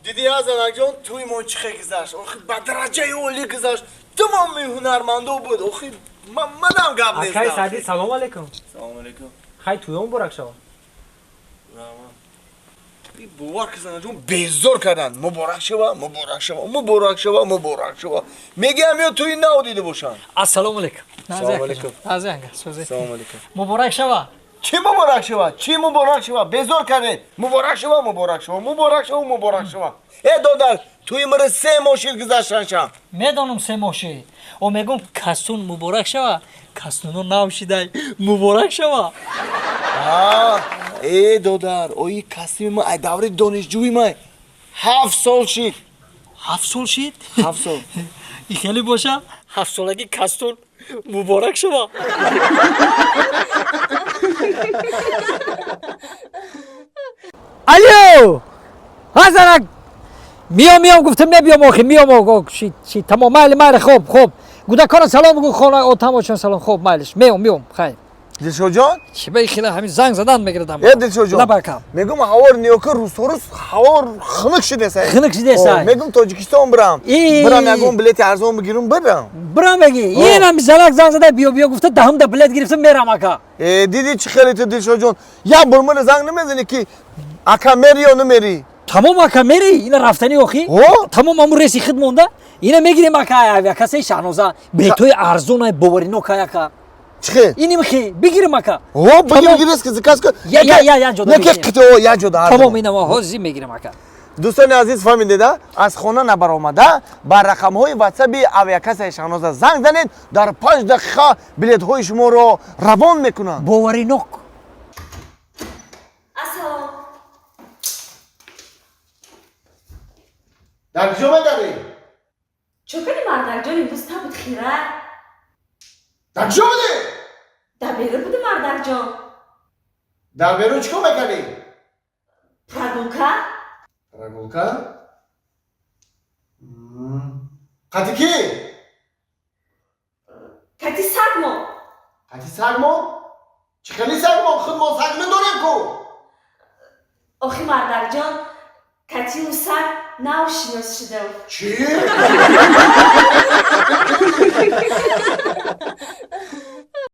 Диди Азанакҷон, тӯи мо чӣ хел гузашт? Охи, ба дараҷаи олӣ гузашт. Тамоми ҳунармандо буд. Охи, манам гап Акай нестам. Саъдӣ, салому алейкум. Салому алейкум. Хай, тӯё муборак шава. Раҳмат. Бовар ки, Занаҷон, безор карданд. Муборак шава, муборак шава, муборак шава, муборак шава. Мегӯям, ё тӯи нав дида бошанд. Ассалому алейкум. Салому алейкум. Салому алейкум. Муборак шава. Чӣ муборак шава? Чӣ муборак шава? Безор кардед. Муборак шава, муборак шава, муборак шава, муборак шава. Э, додар, тӯи мара 3 моҳ шид гузаштаншам. Медонам, 3 моҳ шид. О, мегум, касун муборак шава, касуно нав шидай, муборак шава. Э, додар, ои касими ма ай давраи донишҷӯи май, 7 сол шид. 7 сол шид? 7 сол. И хеле боша, ҳафтсолаги касун муборак шава. Алло, ҳазанак, миём, миём, гуфтам мебиём, охи миём. Шид, шид, тамом, майли, майли, хоб, хоб, гудакона салом бигӯ, хона отамошон салом. Хоб, майлиш, меом, меом, хайр. Дилшодҷон. Чи ба хела ҳамин занг задан мегирадам? Э, Дилшодҷон. Лабакам. Мегум, ҳавор ниёка, рӯзторӯз ҳавор хунук шидеса. Хунук шидеса. Мегум, Тоҷикистон бирам. Бирам, ягон билети арзон бигирам, бирам. Бирам меги? Инам занак занг зада, биё, биё гуфта, даҳумда билет гирифтам, мерам, ака. Э, диди, чӣ хеле ту, Дилшодҷон, як бор мана занг намезанӣ, ки ака, мери ё намерӣ? Тамом, ака, мери, ина рафтанӣ охи. Тамом, аму реси худ монда, ина мегирем, ака, авиакассаи Шаҳноза билетҳои арзонай, боваринока, ака. Чӣ хел? Иним хи бигирем, ака. О, бигир, бигир, ки заказ кун. Я, я, я, я ҷода. Не, ки қито я ҷода. Тамом, ина мо ҳозир мегирем, ака. Дӯстони азиз, фаҳмидеда, аз хона набаромада ба рақамҳои ватсаби авиакассаи Шаҳноза занг занед, дар 5 дақиқа билетҳои шуморо равон мекунанд. Боваринок. Ассалом. Дар куҷо медарӣ? Чо кани, мардакҷон, имрӯз табут хира? Дар куҷо будӣ? Дар берун буди, мардакҷон. Дар берун чӣ кор мекардӣ? Прогулка. Прогулка? Қати кӣ? Кати сагмо. Қати сагмо? Чӣ хели сагмо? Худ мо саг надорем ку. Охи, мардакҷон, кати ӯ саг нав шинос шудам. Чӣ?